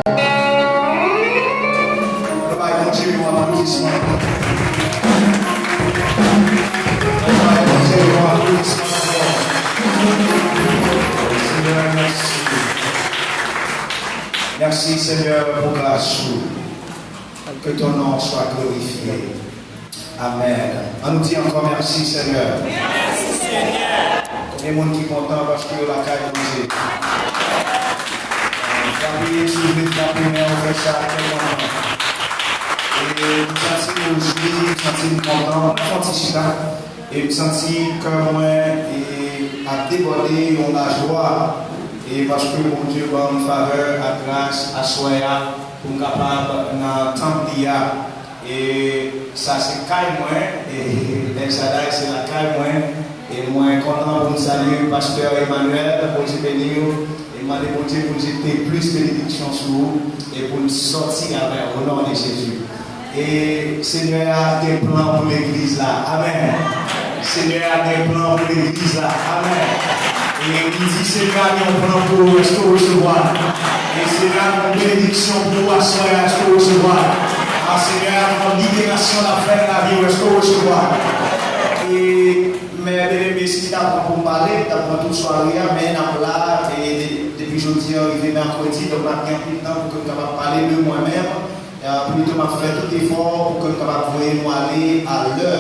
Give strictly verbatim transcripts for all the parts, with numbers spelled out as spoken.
Nou bay Bondye yon aplodisman. Nou bay Bondye yon aplodisman ankò. Senyè, mèsi. Mèsi, Senyè, pou gras ou. Que ton nom soit glorifié. Amèn. Ann nou di ankò mèsi, Senyè. Konbyen moun ki kontan paske yo lakay Bondye? Frape si w vle frape men w fè sa tèlman. E m santi m jwi, m santi m kontan. Mwen fè yon ti chita. E m santi kè mwen e, ap debòde yon lajwa. E paske Bondye ban m favè ak gras aswè a pou m kapab nan tanp li a. E sa se kay mwen, e El Shaddai se lakay mwen. E mwen kontan pou m salye pastè Emmanuel, Bondye beni w. E mande Bondye pou l jete plis benediksyon sou ou e pou l sòti avè w, o non de Jezi. E Senyè a gen plan pou legliz la. Amèn. Senyè a gen plan pou legliz la. Amèn. E li di, Senyè a gen yon plan pou ou, èske w resevwa l? E Senyè a gen yon benediksyon pou ou aswè a, èske w resevwa l? A, Senyè a gen yon liberasyon l ap fè nan lavi w, èske w resevwa l? E, men, byeneme, si ta pran pou m pale, ta pran tout sware a, men n ap la, e de- depi jodi a rive mèkredi, donk n ap gen anpil tan pou ke m kapab pale de mwen menm. E, plito m ap fè tout efò pou ke m kapab voye nou ale a lè.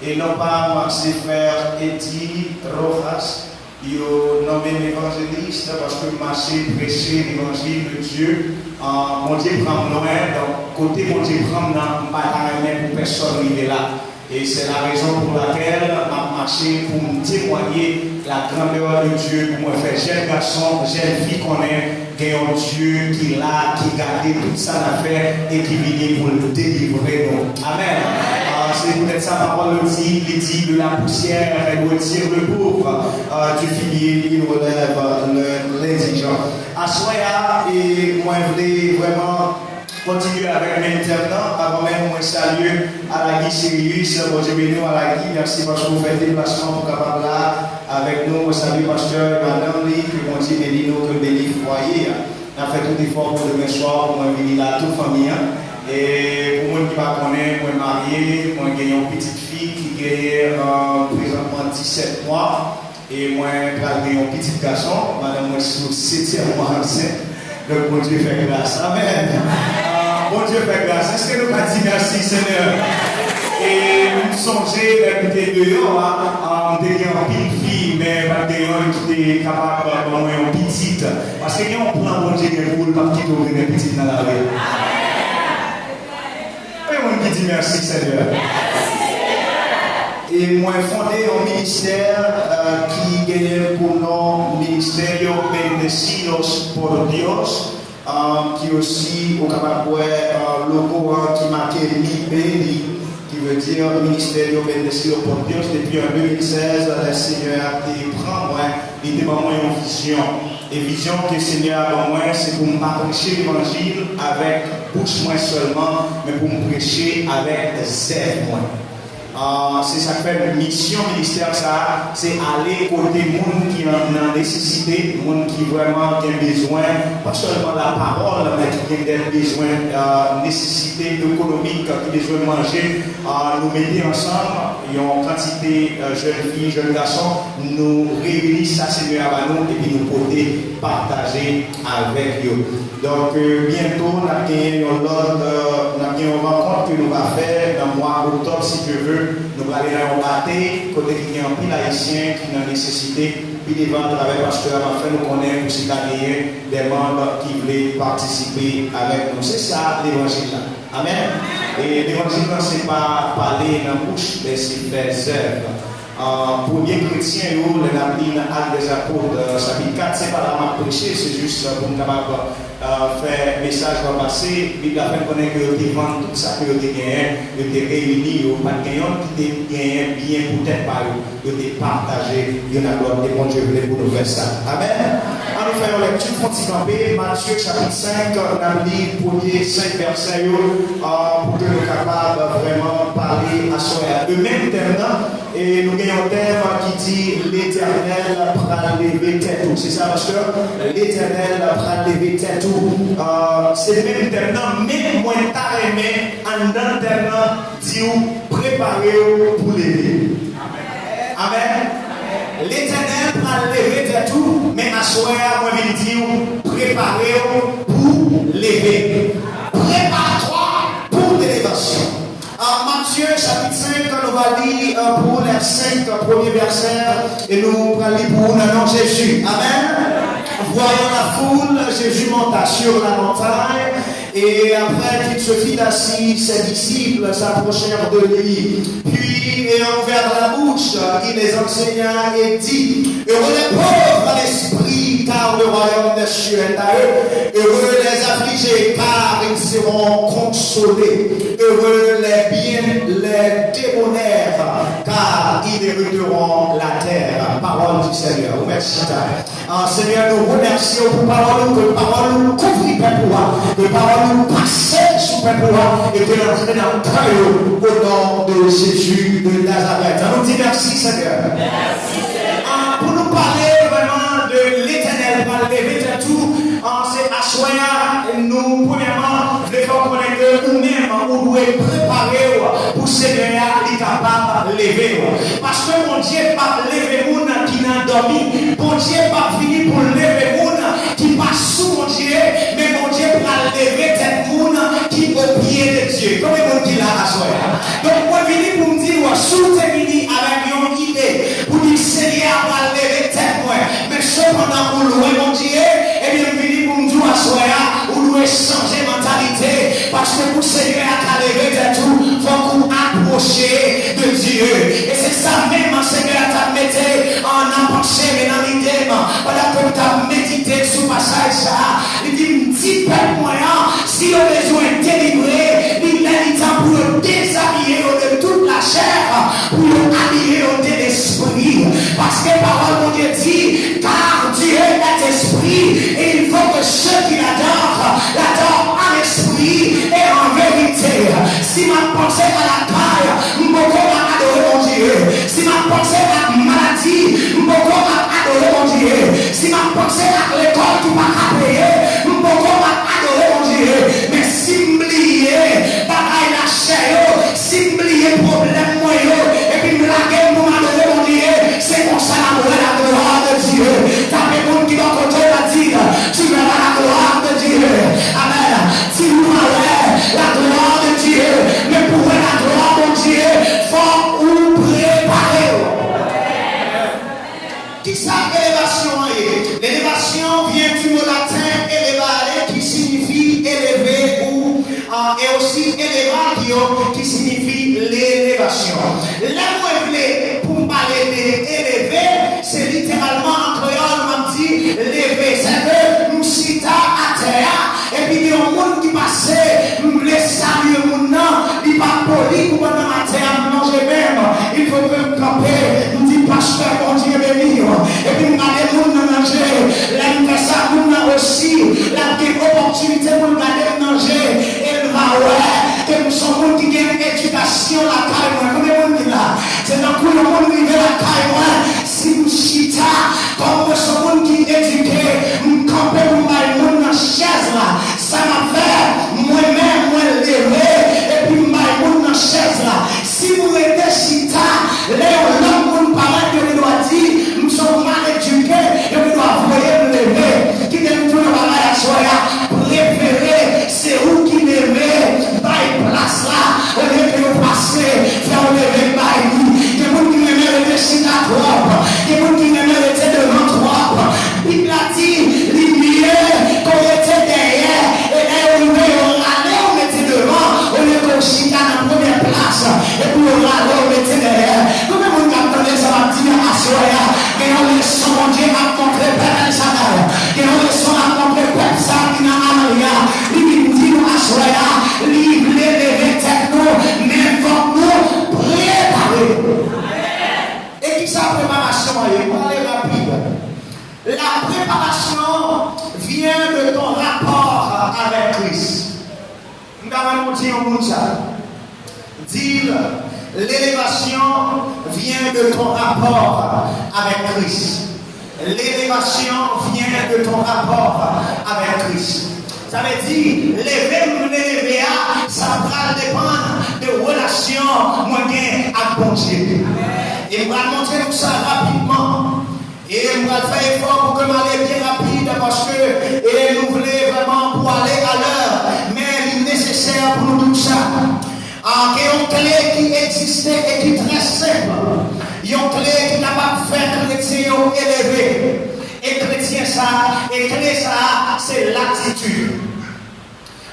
E non pa mwen, se frè Eddy Rojas, yo nonmen m evanjelis, paske m mache preche levanjil de Dye. An, Bondye pran m lwen, donk kote Bondye pran m nan, m pa ta renmen pou pèsonn rive la. E se la rezon pou lakèl m ap mache pou m temwaye la grandeur de Dieu, pou mwen fè jèn gason, jèn fi konnen gen yon Dye ki la, ki gade tout sa n ap fè e ki vini pou l delivre nou. Amèn. Ah, se poutèt sa pawòl yo di, li di, de la poussière, elle retire le pauvre, ah, du fumier, il relève le, l'indigent. Aswè a, e mwen vle vrèman kontinye avèk menm tèm nan, avan menm mwen salye Alagi Sirius, Bondye beni w Alagi, mèsi paske w fè deplasman pou kapab la avèk nou. Mwen salye pastè e madanm li, ke Bondye beni nou, ke l beni fwaye a. N ap fè tout efò pou demen swa pou mwen vini la, tout fanmi an. E pou moun ki pa konnen, mwen marye, mwen gen yon pitit fi ki genyen, euh, prezantman disèt mwa. E mwen pral gen yon pitit gason, madanm mwen sou setyèm mwa ansent. Donk, Bondye fè gras. Amèn. Ah, Bondye fè gras. Èske nou ka di mèsi, Senyè? E m sonje, lè m te deyò a, ah, m te gen anpil fi, men pa t gen yonn ki te kapab ban mwen yon pitit. Paske gen yon plan Bondye gen pou ou, l p ap kite w gen pitit nan lari. Konbyen moun ki di mèsi, Senyè? E mwen fonde yon ministè, euh, ki genyen pou non Ministerio Bendecidos por Dios, euh, ki osi, ou kapab wè, euh, logo an ki make mi baby, ki vle di Ministerio Bendecidos por Dios. Depi an de mil sèz, lè Senyè a te pran mwen, li te ban mwen yon vizyon. E vizyon ke Senyè a ban mwen, se pou m pa preche levanjil avèk bouch mwen sèlman, men pou m preche avèk zèv mwen. Ah, se sa k fè misyon ministè sa a, se ale kote moun ki an, nan nesesite, moun ki vrèman gen bezwen, pa sèlman lapawòl, men ki gen dè bezwen, ah, nesesite ekonomik, ki bezwen manje. Ah, nou mete ansanm yon kantite, euh, jèn fi, jèn gason, nou reyini sa Senyè a ba nou, epi nou pote pataje avèk yo. Donk, euh, byento, n ap genyen yon lòt, euh, n ap gen yon rankont ke nou va fè nan mwa oktòb, si Dye vle. Nou prale nan yon batey, kote ki gen anpil Ayisyen ki nan nesesite. Pi devan, atravè pastè a, m ap fè nou konnen pou si ta genyen de manm ki vle patisipe avèk nou. Se sa, levanjil la. Amèn. E levanjil la, se pa pale nan bouch, men se fè zèv. Ah, premye kretyen yo, lè n ap li nan Actes des Apôtres, euh, chapit kat, se pa la m ap preche, se jis, euh, pou m kapab, euh, fè mesaj la pase. Bib la fè n konnen ke yo te vann tout sa ke yo te genyen, yo te reyini, yo pa t gen yonn ki te genyen byen pou tèt pa yo. Yo te pataje youn ak lòt, e Bondye vle pou nou fè sa. Amèn. Ann nou fè Yon lèkti fon ti kanpe, Matye chapit senk, n ap li premye senk vèsè yo, euh, pou ke nou kapab vrèman pale aswè a de menm tèm nan. E nou gen yon tèm ki di, Letènèl pral leve tèt ou. Se sa, pastè? Letènèl pral leve tèt ou. Euh, se menm tèm nan, men mwen ta renmen anndan tèm nan di w, prepare w pou leve. Amèn. Letènèl pral leve tèt ou, men aswè a, mwen vin di w, prepare w pou leve. Prépare-toi pour l'élévation. Euh, Matthieu chapitre cinq, nou va li, euh, pou ou les cinq premiers versets, e nou pral li pou ou nan non Jezi. Amèn. Voyant la foule, Jésus monta sur la montagne, et après qu'il se fit assis, ses disciples s'approchèrent de lui. Puis, ayant ouvert la bouche, il les enseigna et dit, Heureux les pauvres d'esprit, car le royaume des cieux est à eux. Heureux les affligés, car ils seront consolés. Heureux les bien, les débonnaires, car ils hériteront la terre. Parole du Seigneur. Ou mèt chita. Ah, Senyè, nou remèsye w pou pawòl ou, ke pawòl ou kouvri pèp ou a, ke pawòl ou pase sou pèp ou a, e ke l antre nan kè yo, au nom de Jésus de Nazareth. Ann nou di mèsi, Senyè. Ah, pou nou pale vrèman de Letènèl pral leve tèt ou, ah, se aswè a, nou, premyèman, vle fè w konnen ke ou menm, ou dwe prepare w pou Senyè a, li kapab leve w. Paske Bondye p ap leve moun ki nan dòmi. Bondye p ap vini pou l leve moun ki pa sou Bondye, men Bondye pral leve tèt moun ki o pye de Dye. Konbyen moun ki la aswè a? Donk, mwen vini pou m di w, si w te vini avèk yon ide pou di, Senyè a pral leve tèt mwen, men sepandan ou lwen Bondye, ebyen, m vini pou m di w aswè a, ou dwe chanje mantalite, paske pou Senyè a ka leve tèt ou, fòk ou apwoche de Dye. E se sa menm Senyè a t ap mete, ah, nan panse m e nan lide m, pandan ke m t ap medite sou pasaj sa a. Li di, m di pèp mwen an, si yo bezwen delivre, li lè li tan pou yo dezabiye yo de tout lachè, pou yo abiye yo de lespri. Paske pawòl Bondye di, car Dieu est esprit, et il faut que ceux qui l'adorent, l'adorent en esprit et en vérité. Si m ap panse a lakay, m poko ap adore Bondye. Si m ap panse ak maladi, m poko ap adore Bondye. Si m ap panse ak lekòl ki pa ka peye, m poko ap adore Bondye. Men si m bliye bagay lachè yo, si m bliye pwoblèm mwen yo, epi m lage m pou m adore Bondye, se konsa n ap wè la gloire de Dieu. Tape moun ki bò kote w la, di l, tu verras la gloire de Dieu. Amèn. Di l ou va wè la gloire de Dieu. Men pou wè la gloire de Dieu, fòk ou prepare w. Kisa elevasyon an ye? L'élévation vient du mot latin elevare, qui signifie élever ou, euh, et aussi elevatio, qui signifie l'élévation. Lè mwen vle pou m pale de eleve, se literalman an kreyòl, m ap di leve. Sèke m chita atè a, epi gen yon moun ki pase, m vle salye moun nan, li pa poli pou pandan maten an m lonje men m. Il faut que m kanpe, m di, pastè, Bondye beni w. Epi m gade moun nan nan je. Lè m fè sa, moun nan osi, l ap gen opòtinite pou l gade m nan je. E l va wè ke m se yon moun ki gen edikasyon lakay mwen. Konbyen moun ki la? Se tankou yon moun rive lakay mwen, si m chita, kòm mwen se yon moun ki edike, m kanpe pou m bay moun nan chèz la. Sa m ap fè, mwen menm, mwen leve, epi m bay moun nan chèz la. Si m rete chita, lè yon lòt moun parèt, yo gendwa di, m se yon mal edike, yo gendwa voye m leve. Kite m di w yon bagay aswè a, prepare Sa mwen di yon moun sa. Di l, l'élévation vient de ton rapport avec Christ. L'élévation vient de ton rapport avec Christ. Sa vle di, leve m vle leve a, sa pral depann de relasyon mwen gen ak Bondye. E m pral montre nou sa rapidman. E m pral fè efò pou ke m ale byen rapid, paske, e nou vle vrèman pou ale alè, men li nesesè pou nou di w sa. A, gen yon kle ki egziste e ki trè senp. Yon kle ki kapab fè kretyen yo eleve. E kretyen sa, e kle sa, se latitid.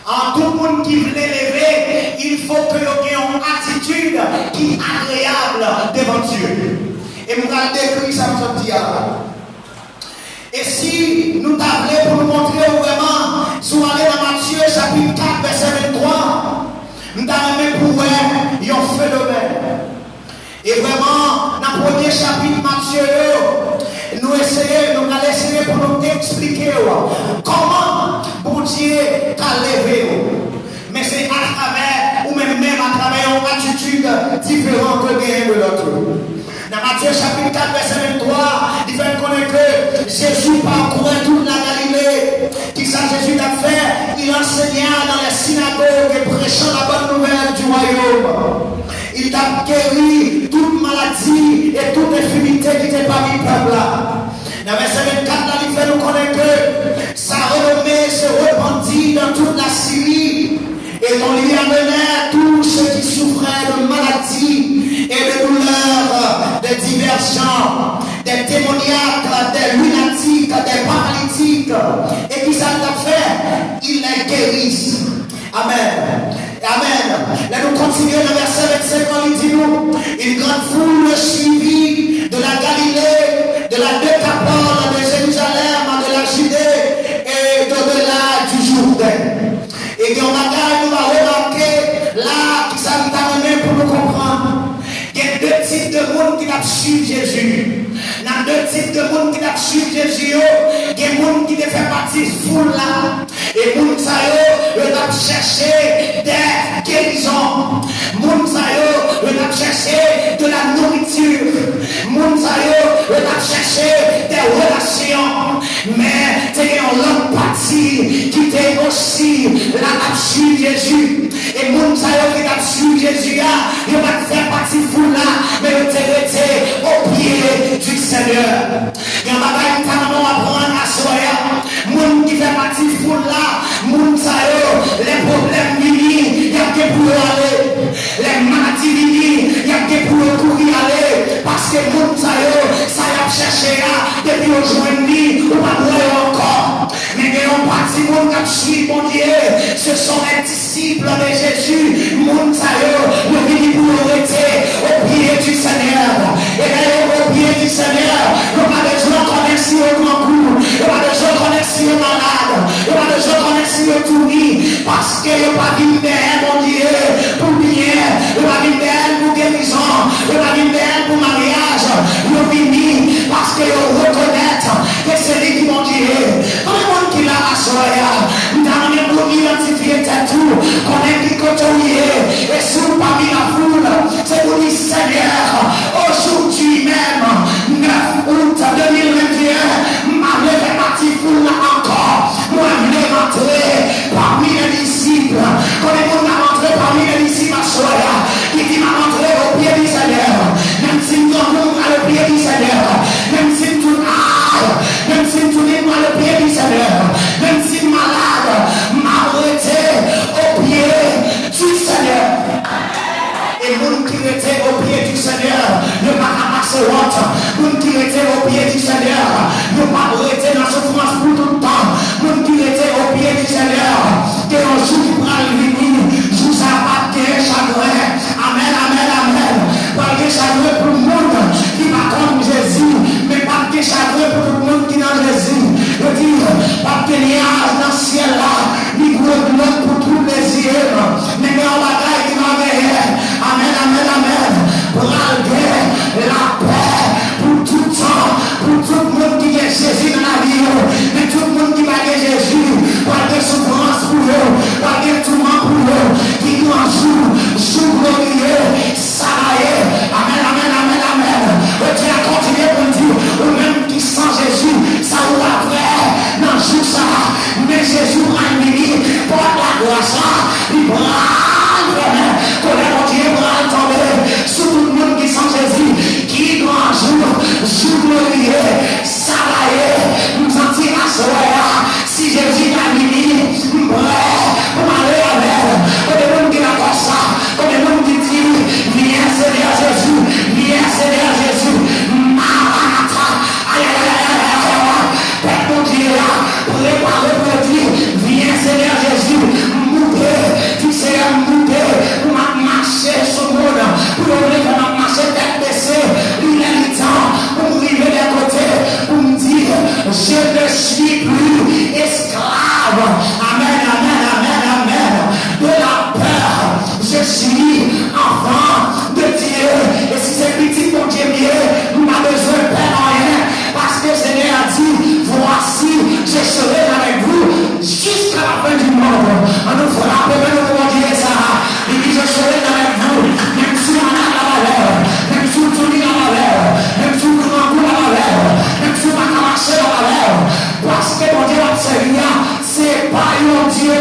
A, tout moun ki vle leve, il faut que yo gen yon atitid ki agreyab devan Dye. E m pral dekri sa m sot di a la. E si nou ta vle pou nou montre w vrèman, si w ale nan Matye chapit kat, vèsè venntwa, m ta renmen pou w wè yon fenomèn. E vrèman, nan premye chapit Matye yo, nou eseye, nou pral eseye pou nou eksplike w kòman Bondye ka leve w. Men se atravè ou menm menm, atravè yon atitid diferan ke w genyen de lòt yo. Nan Matye chapit kat, vèsè venntwa, li fè n konnen ke Jezi pakouri tout la Galilée. Kisa Jezi t ap fè? Il enseignait dans les synagogues et prêchant la bonne nouvelle du royaume. Li t ap geri tout maladi e tout enfimite ki te pami pèp la. Nan vèsè vennkat la, li fè nou konnen ke sa renome se repandi dans toute la Syrie, et on lui amenait tous ceux qui souffraient de maladies et de douleurs, des divers genres, des démoniaques, des lunatiques, des paralytiques. E kisa l t ap fè? Il les guérissait. Amèn. Amèn. Lè nou kontinye nan vèsè vennsenk lan, li di nou, une grande foule le suivit de la Galilée, de la Décapole, de Jérusalem, de la Judée et d'au-delà du Jourdain. E gen yon bagay nou va remake la, ki sa nou ta renmen pou nou konprann. Gen de tip de moun ki t ap swiv Jezi. Nan de tip de moun ki t ap swiv Jezi yo, gen moun ki te fè pati foul la. E moun sa yo, yo t ap chèche de gerizon. Moun sa yo, yo t ap chèche de la nourriture. Moun sa yo, yo t ap chèche de relasyon. Men, te gen yon lòt pati ki te osi la ap swiv Jezi. E moun sa yo ki t ap swiv Jezi a, yo pa t fè pati foul la, men yo te rete au pied du Seigneur. Gen bagay m ta renmen w aprann aswè a. Moun ki fè pati foul la, moun sa yo, lè pwoblèm vini, y ap gen pou yo ale. Lè maladi vini, y ap gen pou yo kouri ale. Paske moun sa yo, sa y ap chèche a, depi yo jwenn li, ou p ap wè yo ankò. Men gen yon pati moun k ap swiv Bondye, ce sont les disciples de Jésus. Moun sa yo, yo vini pou yo rete au pied du Seigneur. E lè yo au pied du Seigneur, yo pa bezwen konnen si yo grangou, yo pa bezwen konnen si yo malad, yo pa bezwen konnen si yo touni, paske yo pa vin dèyè Bondye pou byen, yo pa vin dèyè l pou gerizon, yo pa vin dèyè l pou maryaj, yo vini paske yo rekonèt ke se li ki Bondye ye. Konbyen moun ki la aswè a? M ta renmen pou w idantifye tèt ou, konnen ki kote w ye. E si w pami lafoul, se pou w di, Senyè, aujourd'hui même, neuf août deux mille vingt et un, m pa vle fè pati foul la ankò. Mwen vle rantre pami les disciples. Konbyen moun k ap rantre pami les disciples aswè a, ki di, m ap rantre au pied du Seigneur? Menm si m grangou, m pral au pied du Seigneur. Menm si m tout, ah, menm si m tout, m pral au pied du Seigneur. Menm si m malad, m ap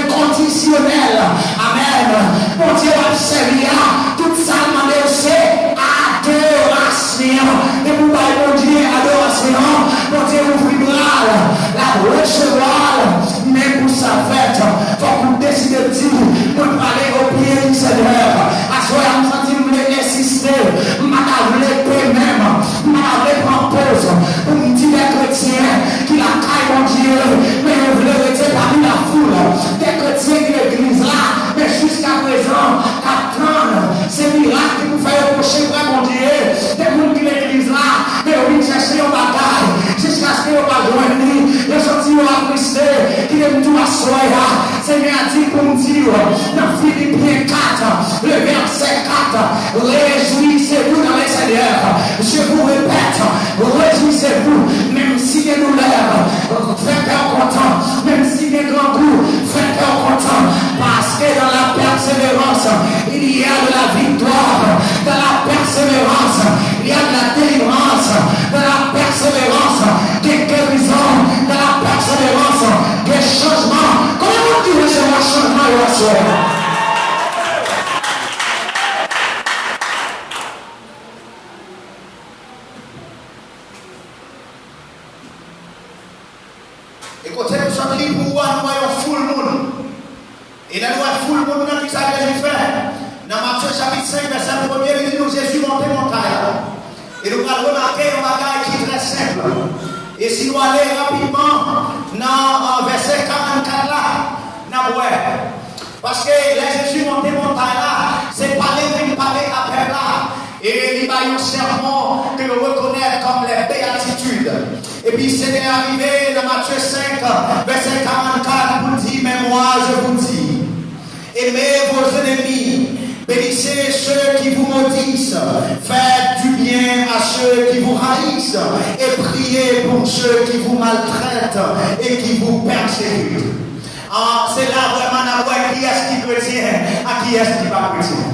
kondisyonèl. Amèn. Bondye w ap sèvi a, tout sa l mande w se adorasyon. Depi w bay Bondye adorasyon, Bondye ouvri bra l, l ap resevwa l. Men pou sa fèt, fòk ou deside di, mwen prale o pye di Senyè. Aswè a, m santi m vle ensiste, m pa ta vle pè menm. M pa ta vle pran poz pou m di de kretyen ki lakay Bondye, men yo vle rete pami lafoul. De kretyen ki legliz la, men jiskaprezan k ap tann se mirak ki pou fè yo pwoche pre Bondye. De moun ki legliz la, men yo vin chèche yon bagay jiskaske yo pa jwenn li. Yo santi yo atriste. Kite m di w aswè a, Senyè a di pou m di w nan Filipyen kat, le vèsè kat, réjouissez-vous dans le Seigneur. Je vous répète, réjouissez-vous. Menm si gen doulè, fè kè w kontan. Menm si gen grangou, fè kè w kontan. Parce que dans la persévérance, il y a de la victoire. Dans la persévérance, il y a de la délivrance. Dans la persévérance, gen gerizon. Dans la persévérance, gen chanjman. Konbyen moun ki resevwa chanjman yo aswè a? E kote m sot li pou ou a, nou wè yon foul moun. E lè nou wè foul moun nan, kisa Jezi fè? Nan Matye chapit senk, vèsè premye, li di nou Jezi monte montay la. E nou pral remake yon bagay ki trè senp. E si nou ale rapidman nan, euh, vèsè karannkat la, n ap wè. Paske lè Jezi monte montay la, se pale l vin pale a pèp la. E li bay yon sèmon ke yo rekonèt kòm les béatitudes. Epi Senyè a rive nan Matye senk, vèsè karannkat, pou l di, mais moi, je vous dis, aimez vos ennemis, bénissez ceux qui vous maudissent, faites du bien à ceux qui vous haïssent, et priez pour ceux qui vous maltraitent et qui vous persécutent. Ah, se la vrèman n ap wè kiyès ki kretyen ak kiyès ki pa kretyen.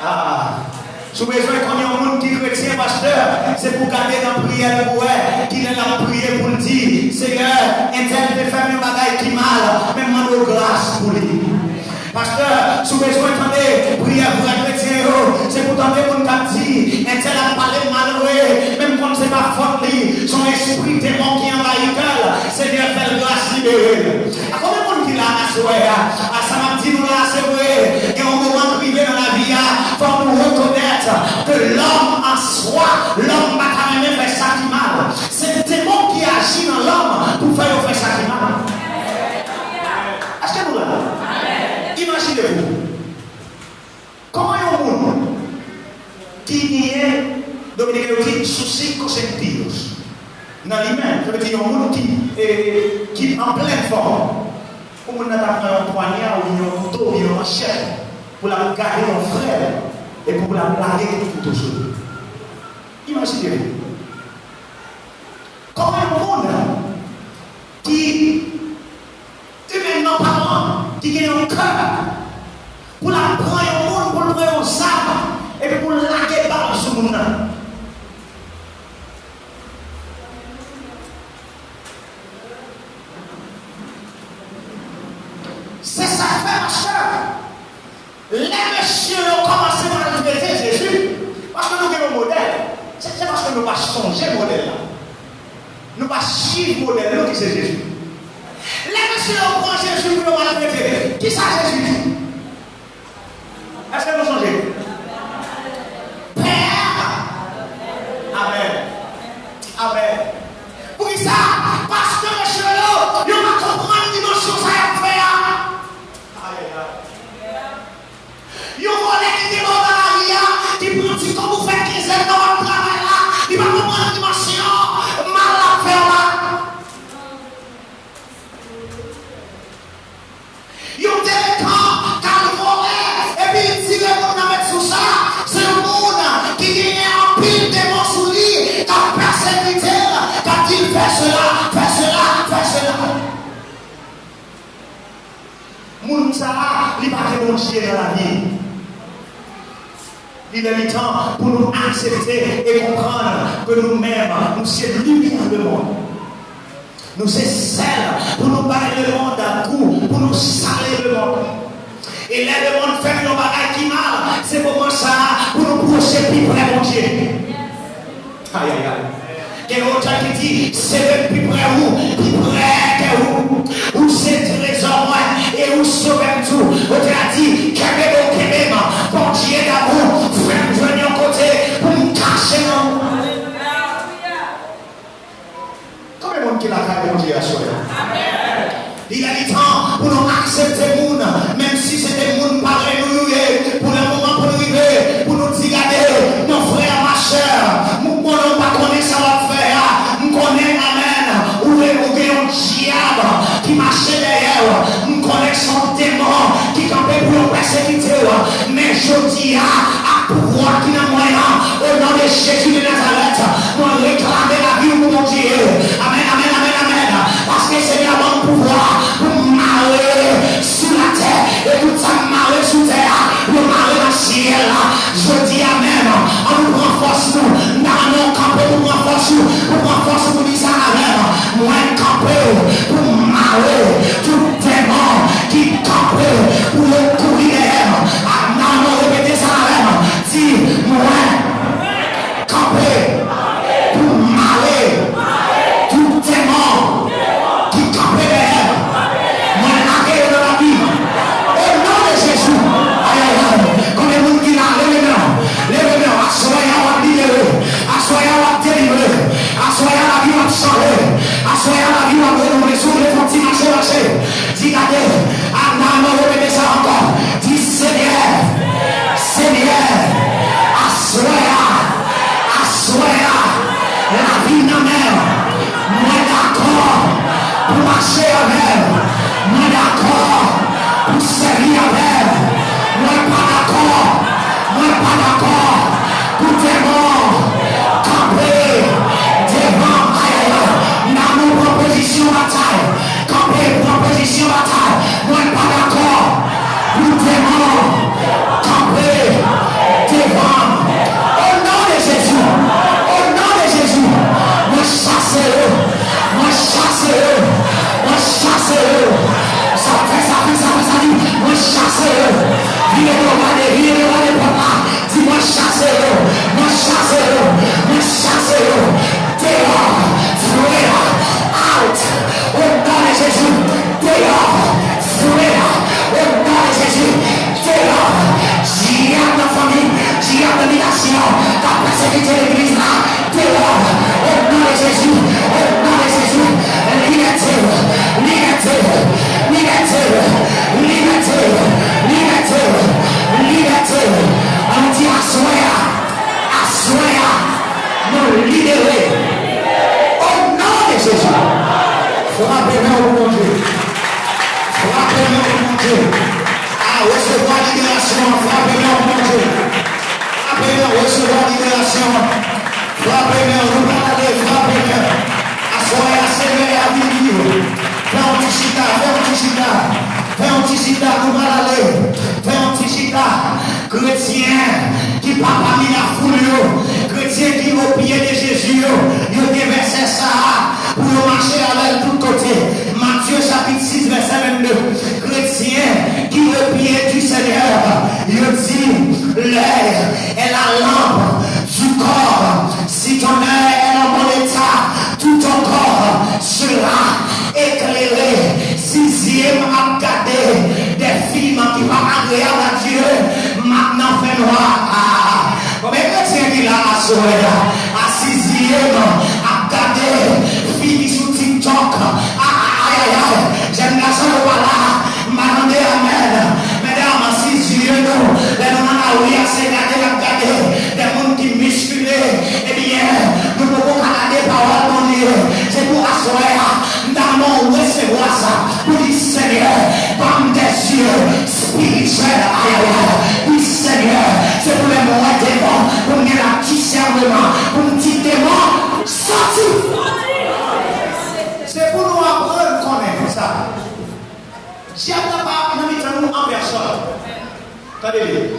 Ah, si w bezwen konn yon moun ki kretyen, pastè, se pou gade nan priyè l pou wè kilè l ap priye pou l di, Seyè, entèl te fè m yon bagay ki mal, men m mande w gras pou li. Pastè, si w bezwen tande priyè vrè kretyen yo, se pou tande moun k ap di, entèl ap pale m mal vre, men m konn se pa fòt li, se yon espri demon ki anvayi kè l, Senyè fè l gras libere l. A konbyen moun ki la aswè a? A sa m ap di nou la, se vre, gen yon moman k rive nan lavi a, fòk nou rekonèt ke lòm an swa, lòm pa ta renmen fè sa ki mal. Se demon ki aji nan lòm pou fè yo fè sa ki mal. Èske nou la? Imajine w. Kòman yon moun ki genyen, Dominiken yo di, sus cinco sentidos, nan li menm, sa vle di yon moun ki, e, ki an plen fòm. Yon moun nan ta pran yon pwanya oubyen yon kouto oubyen yon manchèt pou l ap gade yon frè l epi pou l ap lage kout kouto sou li. Imajine w. Kòman yon moun ki imènman palan, ki gen yon kè pou l ap pran yon moun, pou l pran yon zam, epi pou l lage bal sou moun nan. Se sa k fè, pastè, lè mesye yo kòmanse maltrete Jezi, paske nou gen yon modèl, se, se paske nou pa sonje modèl la. Nou pa swiv modèl nou ki se Jezi. Lè mesye yo pran Jezi pou yo maltrete, kisa Jezi di? Èske nou sonje? Pè! Amèn. Amèn. Poukisa? Paske mesye yo, yo pa konprann dimansyon sa y ap fè a. Ayayay. Yon vòlè ki te bò nan lari a, ki pran ti kòb ou fè kenzèn nan w ap travay la, li pa konprann dimansyon mal l ap fè w la. Yon delenkan k al vòlè, epi l tire moun nan met sou sa, se yon moun ki genyen anpil demon sou li, k ap pèsekite l, k ap di l fè sela, fè sela, fè sela. Moun sa a, li pa gen Bondye nan lavi l. Li lè li tan pou nou aksepte e konprann ke nou menm, nou se limyè lemonn. Nou se sèl pou nou bay lemonn gou, pou nou sale lemonn. E lè lemonn fè nou yon bagay ki mal, se moman sa a pou nou pwoche pi pre Bondye. Ayayay. Gen yon otè ki di, sere m pi pre ou, pi pre ke ou. Ou se trezò mwen e ou sovè m tou. Otè a di, kenbe m, kenbe m. Bondye damou, fè m jwenn yon kote pou m kache nan ou. Konbyen moun ki lakay Bondye aswè a? Li lè li tan pou nou aksepte moun, menm si se te moun parèy nou yo ye, pou lè moman pou nou rive, pou nou di, gade, mon frè, ma sè, m konnen w pa konnen sa w ap fè a, m konnen, amèn, ou, ou gen yon dyab ki mache dèyè w, m konnen se yon demon ki kanpe pou yo pèsekite w, men jodi a, ak pouvwa ki nan mwen an, o non de Jezi de Nazarèt, mwen reklame lavi w pou Bondye. Amèn, amèn, amèn, amèn. Paske Senyè a ban m pouvwa pou m mare sou latè, e tout sa k mare sou tè a, yo mare nan syèl la. Jodi a menm, an nou pran fòs nou. M ta renmen w kanpe pou pran fòs ou, pou pran fòs ou, pou di sa avè m. Mwen kanpe pou m mare tout demon ki kanpe pou yo kouri dèyè m. A, m ta renmen w repete sa avè m. Di, mwen kanpe pou m mare tout demon ki kanpe dèyè m. Mwen lage yo nan lavi m. O non de Jezi. Ayayay. Konbyen moun ki la? Leve men w. Leve men w. Aswè a w ap libere. Aswè a w ap delivre. Aswè a lavi w ap chanje. Aswè a lavi w ap renove. Si w vle fè yon ti mache, mache. Di gade. A, m ta renmen w repete sa ankò. Di, Senyè, Senyè, aswè a, aswè a, lavi m nan men w. Mwen dakò pou mache avè w. Mwen dakò pou sèvi avè w. Mwen pa dakò, mwen pa dakò pou demon kanpe devan m. Ayayay, m ta renmen w pran pozisyon batay. Kanpe, pran pozisyon batay. Mwen pa dakò pou demon kanpe devan m. O non de Jezi, o non de Jezi, mwen chase yo, mwen chase yo, mwen chase yo. Sa fè, sa fè, sa fè, sa di, mwen chase yo. Vire do gade, vire do gade pòt la. Di, mwen chase yo, mwen chase yo, mwen chase yo. Deyò, frè, out. O non de Jezi, deyò, frè, o non de Jezi, deyò. Dyab nan fanmi, dyab nan bitasyon, k ap pèsekite legliz la, deyò, o non de Jezi, o non de Jezi. Libète, libète, libète, libète, libète, libète. Ann di, aswè a, aswè a, nou libere. O non de Jezi. Frape men w pou Bondye. Frape men w pou Bondye. A, resevwa liberasyon an. Frape men w pou Bondye. Frape men w, resevwa liberasyon an. Frape men w, nou pral ale, frape men w. Aswè a, Senyè a vini. Fè yon ti chita, fè yon ti chita. Fè yon ti chita, nou pral ale. Fè yon ti chita. Kretyen ki pa pami lafoul yo, kretyen ki o pye de Jezi yo, yo gen vèsè sa a pou yo mache avè l tout kote. Matye chapit sis, vèsè vennde. Kretyen ki o pye di Senyè, yo di, l'œil est la lampe du corps. Si ton œil est en bon état, tout ton corps sera éclairé. Si zye m ap gade de fim ki pa agreyab a Dye, m ap nan fènwa. Ah, konbyen kretyen ki la aswè a? A, si zye m ap gade fi ki sou TikTok. Ah, ayayay, jèn gason yo pa la. M pa tande amèn. Medam, si zye nou, lè nou nan lari a, se gade n ap gade de moun ki miskile, ebyen, nou poko ka gade pawòl Bondye. Se pou aswè a, m ta renmen w resevwa sa, pou di, Senyè, ban m de zye espirityèl, ayayay. Di, Senyè, se pou lè m wè demon, pou m gen disèneman, pou m di, demon, sòti! Se pou nou aprann konnen sa. Dyab la pa nan mitan nou an pèsòn. Tande byen.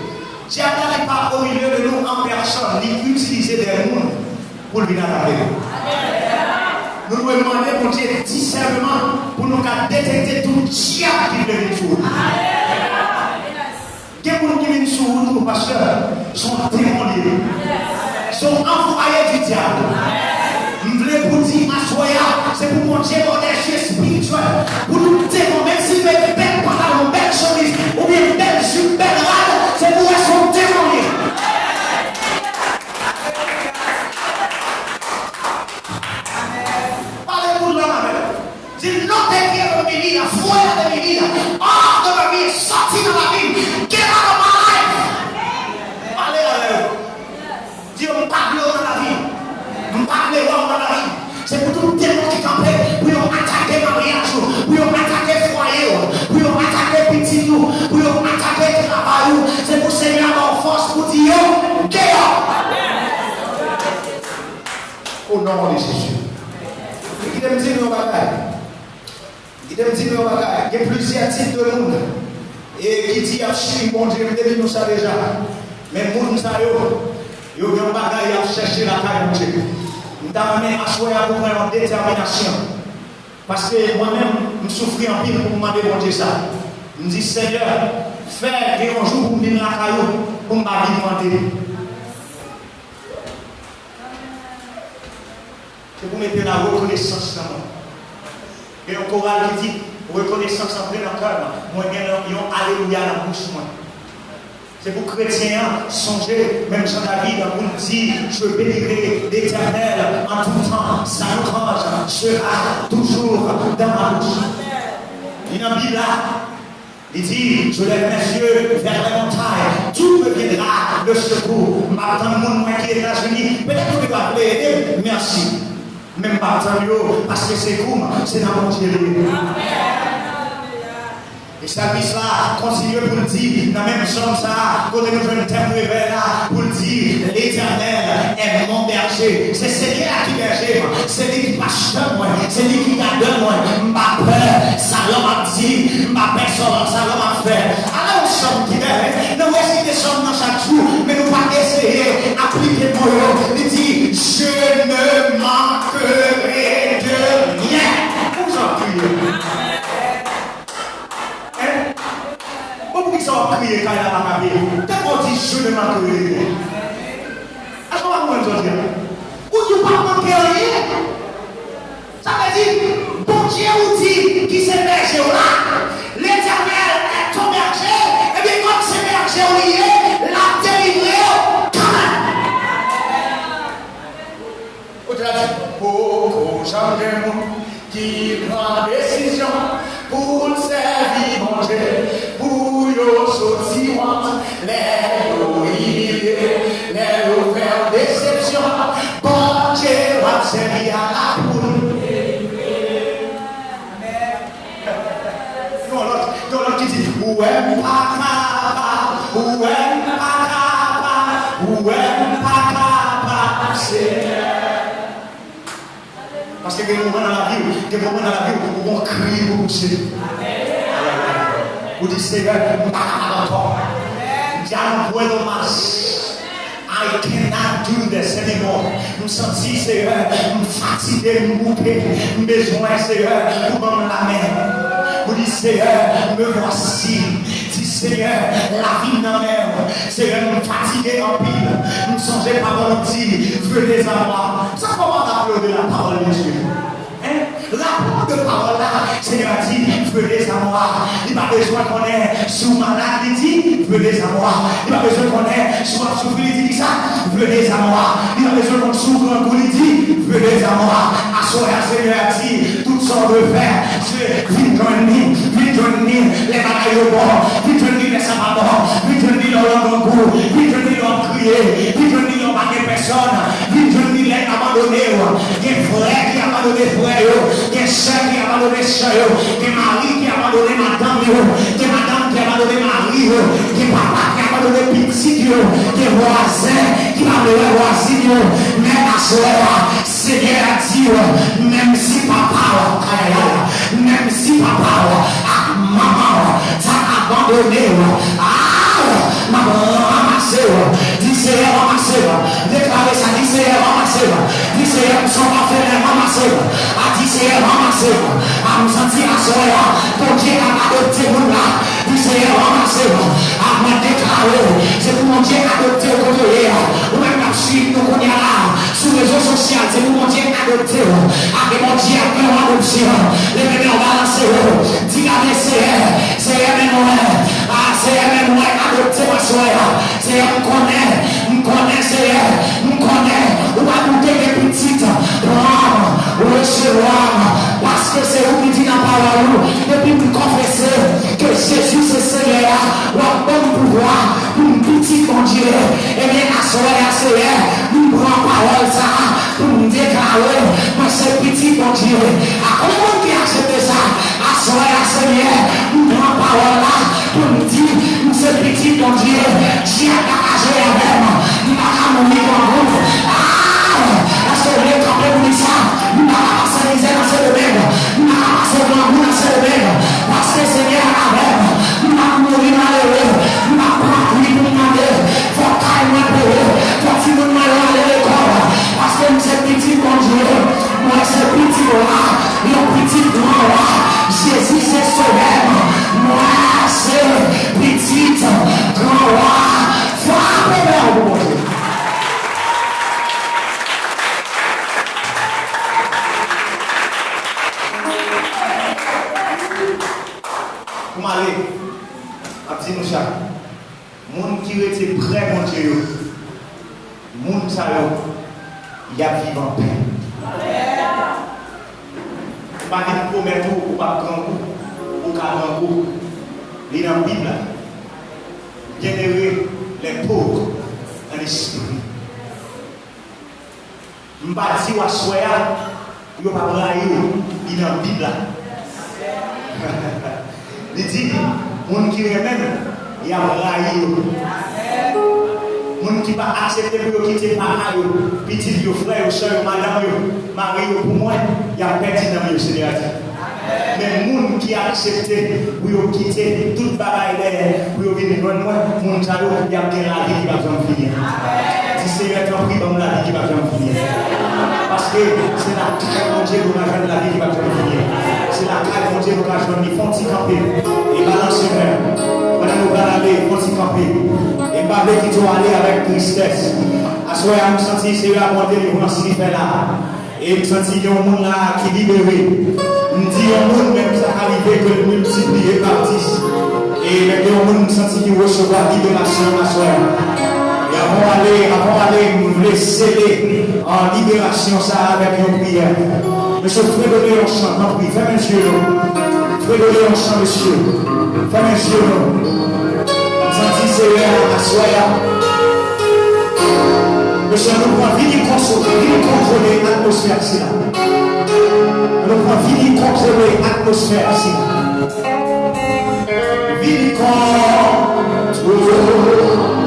Dyab la, li pa o milye de nou an pèsòn. Li itilize de moun pou l vin atake nou. Nou dwe mande Bondye disèneman pou nou ka detekte tout dyab ki vle vin sou wout nou. Gen moun ki vin sou wout ou, pastè, se yon demon li ye. Se yon anvwaye di dyab. M vle pou di aswè a, se pou Bondye ba w de zye espirityèl, pou tout demon, menm si l met bèl pantalon, bèl chemiz, oubyen bèl jip, bèl rad, se pou w wè se yon demon li ye. Pale tout lang avè l. Di, "No te quiero en mi vida, fuera de mi vida, out of my vida, sòti nan lavi m, get out of my life." Pale avè yo. Di yo, "M pa vle w nan lavi m. M pa vle wè w nan lavi m." Se pou tout demon ki kanpe, pou yo atake maryaj ou, pou yo atake fwaye w, pou yo atake pitit ou, pou yo atake travay ou. Se pou Senyè a ba w fòs pou di yo, "Deyò!" O non de Jezi. Kite m di nou yon bagay. Kite m di nou yon bagay. Gen plizyè tip de moun e ki di y ap swiv Bondye. M te di nou sa deja. Men moun sa yo, yo gen yon bagay y ap chèche lakay Bondye. M ta renmen aswè a pou pran yon detèminasyon. Paske mwen menm, m soufri anpil pou m mande Bondye sa. M di, "Senyè, fè gen yon jou pou m vin lakay ou, pou m pa vin mande." Se pou mete la rekonesans nan mwen. Gen yon koral ki di, "Rekonesans antre nan kè m, mwen gen yon alelouya nan bouch mwen." Se pou kretyen an sonje, menm jan David, pou l di, "Je bénirai l'Éternel en tout temps, sa louange sera toujours dans ma bouche." Li nan Bib la, li di, "Je lève mes yeux vers les montagnes, d'où me viendra le secours?" M ap tann moun mwen ki Etazini, petèt yo te ka vle ede m, mèsi. Men m pap tann yo, paske sekou m, se nan Bondye li ye. E salmis la kontinye pou l di, nan menm sòm sa a, kote nou jwenn tèm revèy la, pou l di, L'Éternel est mon berger. Se Senyè a ki bèje m, se li ki pastè mwen, se li ki gadè mwen. M pa pè sa lòm ap di, m pa pè sa lòm ap fè. Ala yon sòm ki bèl, wi. Nou resite sòm nan chak jou, men nou pa eseye aplike mo yo. Li di, Je ne manquerai de rien. Poukisa w ap kriye? Hein? Bon, poukisa w ap kriye kay la pa ka peye? Tèlman w di, Je ne manquerai de rien. Èske w pa konprann sa w di a? Ou di w p ap manke anyen. Sa vle di, Bondye ou di ki se bèje w la, Letènèl est ton berger, ebyen, kòm se bèje w li ye, l ap delivre w kanmenm. Ou te la di, poko janm gen moun ki pran desizyon pou l sèvi Bondye, pou yo soti wont, lè yo imilye, lè yo fè w desepsyon, Bondye w ap sèvi a la pou l. Gen yon lòt, gen yon lòt ki di, ou wè m pa kapab, ou wè m pa kapab, ou wè m pa kapab, Senyè. Paske gen moman nan lavi w, gen moman nan lavi w, ou gon kri pou pouse. Ou di, Senyè, m pa kapab ankò. Ya no puedo más. I cannot do this anymore. M santi, Senyè, m fatige, m bouke. M bezwen, Senyè, ou ban m lamen. Ou di, Senyè, me voici. Di, Senyè, lavi m nan men w. Senyè, m fatige anpil. M sonje pawòl ou di, venez à moi. Sa fè w pa raple w de la parole de Dieu? Hein? Rapò de pawòl la, Senyè a di, venez à moi. Li pa bezwen konnen si w malad, li di, venez à moi. Li pa bezwen konnen si w ap soufri, li di kisa? Venez à moi. Li pa bezwen konn si w grangou, li di, venez à moi. Aswè a, Senyè a di, tout sa w dwe fè, se vin jwenn li, vin jwenn li. Lè bagay yo bon, vin jwenn li lè sa pa bon, vin jwenn li lè w nan grangou, vin jwenn li lè w ap kriye, vin jwenn li lè w pa gen pèsòn, vin jwenn li lè l abandone w. Gen frè ki abandone frè yo, gen sè ki abandone sè yo, gen mari ki abandone madanm yo, gen madanm ki abandone mari yo, gen papa ki abandone pitit yo, gen vwazen ki pa vle wè vwazin yo. Men aswè a, Senyè a di w, menm si papa w, ayayay, menm si papa w ak manman w ta abandone w, a, m ap ranmase w. Di, Senyè, ranmase m. Deklare sa, di, Senyè, ranmase m. Di, Seyè, m son pafè, ranmase m. A di, Seyè, ranmase m. A m santi aswè a, Bondye ap adopte moun la. Di, Seyè, ranmase m. A mwen deklare, se pou Bondye adopte w kote w ye a. Ou menm k ap swiv nou kounye a la, sou rezo sosyal, se pou Bondye adopte w. A ke Bondye ap fè yon adopsyon. Leve men w, balanse w. Di, gade, Seyè, Seyè, men mwen. A, Seyè, men mwen, adopte m aswè a. Seyè, m konnen, m konnen, Seyè, m konnen, ou pa pou te gen pitit, pran m, resevwa m, paske se ou ki di nan pawòl ou, depi m konfese ke Jezi se Seyè a, w ap ban m pouvwa pou m pitit Bondye. Ebyen, aswè a, Seyè, m pran pawòl sa a pou m deklare, mwen se pitit Bondye. A konbyen moun ki aksepte sa? Aswè a, Senyè, m pran pawòl la pou m di, m se pitit Bondye. Dyab pa ka jwe avè m. M pa ka mouri grangou. Ah! Èske w vle kanpe pou di sa? M pa ka pase mizè nan Sendomeng. M pa ka pase grangou nan Sendomeng. Paske Senyè a avè m. M p ap mouri malere. M p ap pran pri pou m mande. Fò kay mwen peye. Fò timoun mwen yo ale lekòl. Paske m se pitit Bondye. Mwen se pitit wa, yon pitit gran wa. Jezi se sovè m. Mwen se pitit gran wa. Frape men w pou Bondye. Pou m ale, m ap di nou sa. Moun ki rete prè Bondye yo, moun sa yo, y ap viv anpè. M pa vin pwomèt ou, ou p ap grangou, ou ka grangou. Li nan Bib la. Bienheureux les pauvres en esprit. M pa di w aswè a, yo p ap rayi w, li nan Bib la. Li di, moun ki renmen m, y ap rayi yo. Moun ki pa aksepte pou yo kite papa yo, pitit yo, frè yo, sè yo, madanm yo, mari yo pou mwen, y ap pèdi nanm yo, Senyè a di. Men moun ki aksepte pou yo kite tout bagay dèyè, pou yo vin jwenn mwen, moun sa yo, y ap gen lavi ki p ap janm fini an. Di, Senyè, tanpri, ban m lavi ki p ap janm fini an. Paske se lakay Bondye nou ka jwenn lavi ki p ap janm fini an. Se lakay Bondye nou ka jwenn li. Fè yon ti kanpe e balanse men w. Pandan nou pral ale, fè yon ti kanpe e m pa vle kite w ale avèk tristès. Aswè a, m santi Senyè a pran delivrans li fè la. E m santi gen yon moun la ki libere. M di yon moun, men sa ka rive ke l miltipliye pa dis. E men gen yon moun m santi ki resevwa liberasyon aswè a. E avan w ale, avan w ale, m vle sele, ah, liberasyon sa a avèk yon priyè. Mesye, fredone yon chan, tanpri, fèmen je nou. Fredone yon chan, mesye. Fèmen je nou. M santi Seyè a aswè a. Mesye, nou pran, vini konsole, vini kontwole atmosfè sila. Nou pran, vini kontwole atmosfè sila. Vini kontwole atmosfè.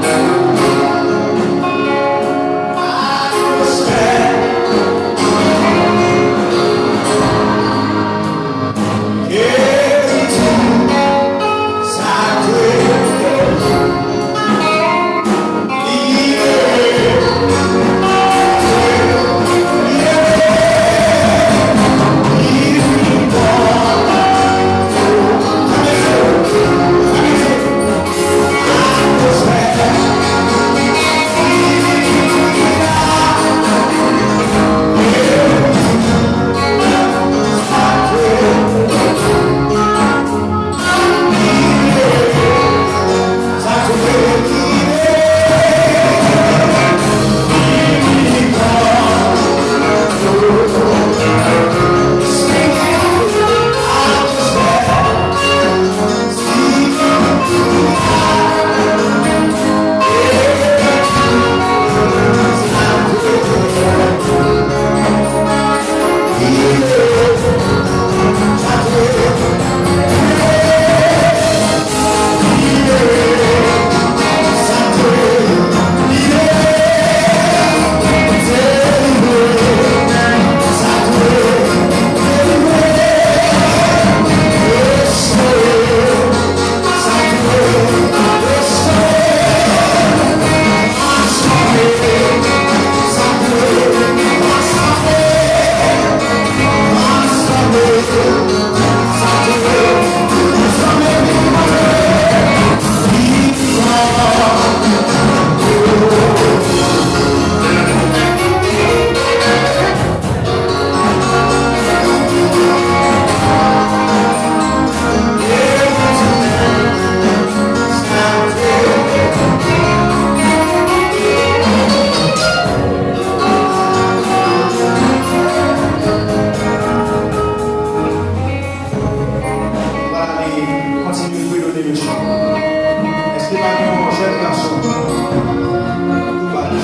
Se pa gen yon jèn gason. Ou pa di.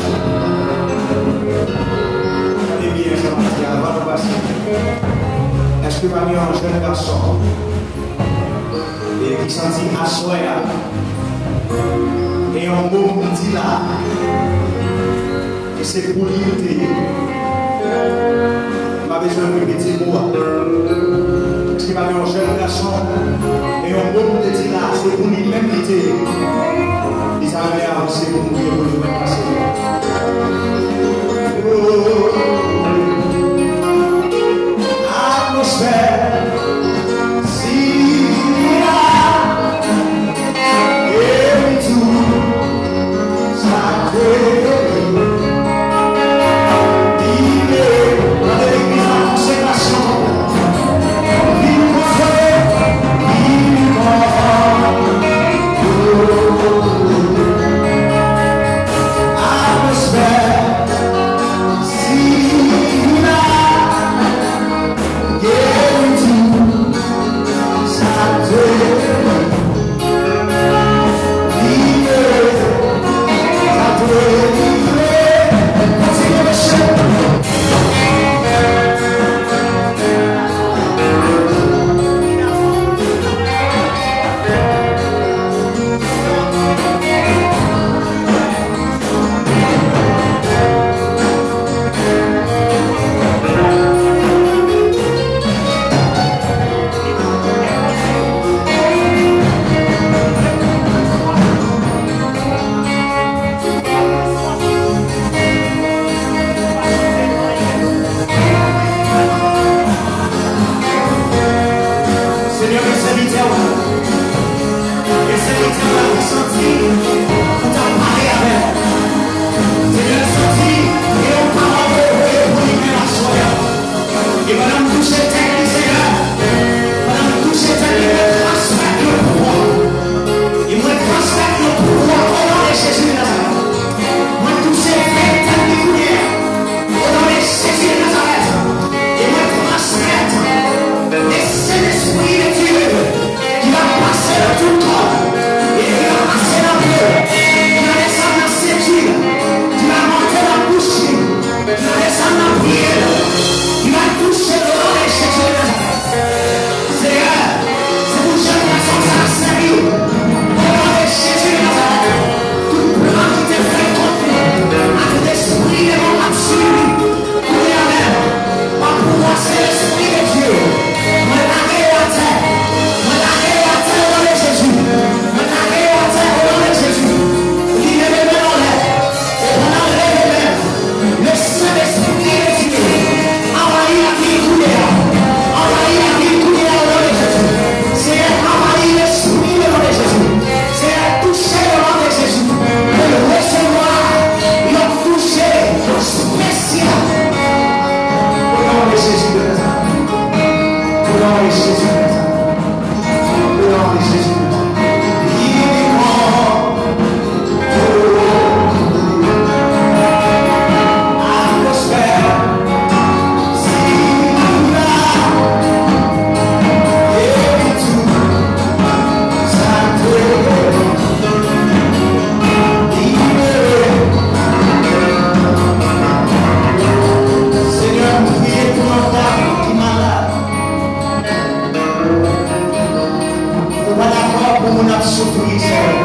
Tande byen sa m ap di avan nou pase. Èske pa gen yon jèn gason e ki santi aswè a gen yon mo pou di la? E se pou li l te ye. M pa bezwen repete mo a. Paske pa gen yon jèn gason, e yon mo m te di la, se pou li menm li te ye. Li ta renmen avanse pou mouri pou li mèt pase. Atmosfè, si la, e tou. Sa k te rive, mande legliz la konsekrasyon konplèt. Vin konfòte, vin konfòte. Atmosfè, si la, geri tou. Sa k te rive, sa k te rive. Kontinye, mesye. Senyè, men sèvitè w. E sèvitè w la ki santi ou t ap pale avè l. Senyè, l santi gen yon pawòl ke w voye pou li menm aswè a. E pandan m touche tèt li, Senyè, pandan m touche tèt li, mwen transmèt yon pouvwa. E mwen transmèt yon pouvwa o non de Jezi de Nazarèt. Mwen touche tèt li kounye a. O non de Jezi de Nazarèt, e mwen transmèt le Sentespri de Dye ki va pase nan tout kò, e ki va pase nan pye, ki va desann nan senti l, ki va monte nan bouch li, ki va desann nan pye l, ki va touche o non de Jezi de Nazarèt. Senyè, se pou jèn gason sa a sèvi w. O non de Jezi de Nazarèt, tout plan ki te fèt kont li, a tout espri demon k ap swiv li, kounye a menm, pa pouvwa Sentespri de Dye, mwen lage yo atè. Mwen lage yo atè o non de Jezi. Mwen lage yo atè o non de Jezi. Li leve men l anlè. E pandan l leve men l, le Sentespri de Dye anvayi lavi l kounye a. Anvayi lavi l kounye a, o non de Jezi. Senyè, anvayi lespri l o non de Jezi. Senyè, touche l o non de Jezi. Ke l resevwa yon touche espesyal. O non de Jezi de Nazarèt. O non de Jezi de Nazarèt. O non de Jezi de Nazarèt. Senyè, m priye pou yon dam ki malad. Ou pa dakò pou moun ap soufri, Senyè.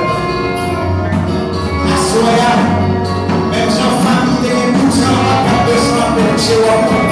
Aswè a, menm jan fanmi te gen douz an, ap pèdi de san, ap pèdi chewòm.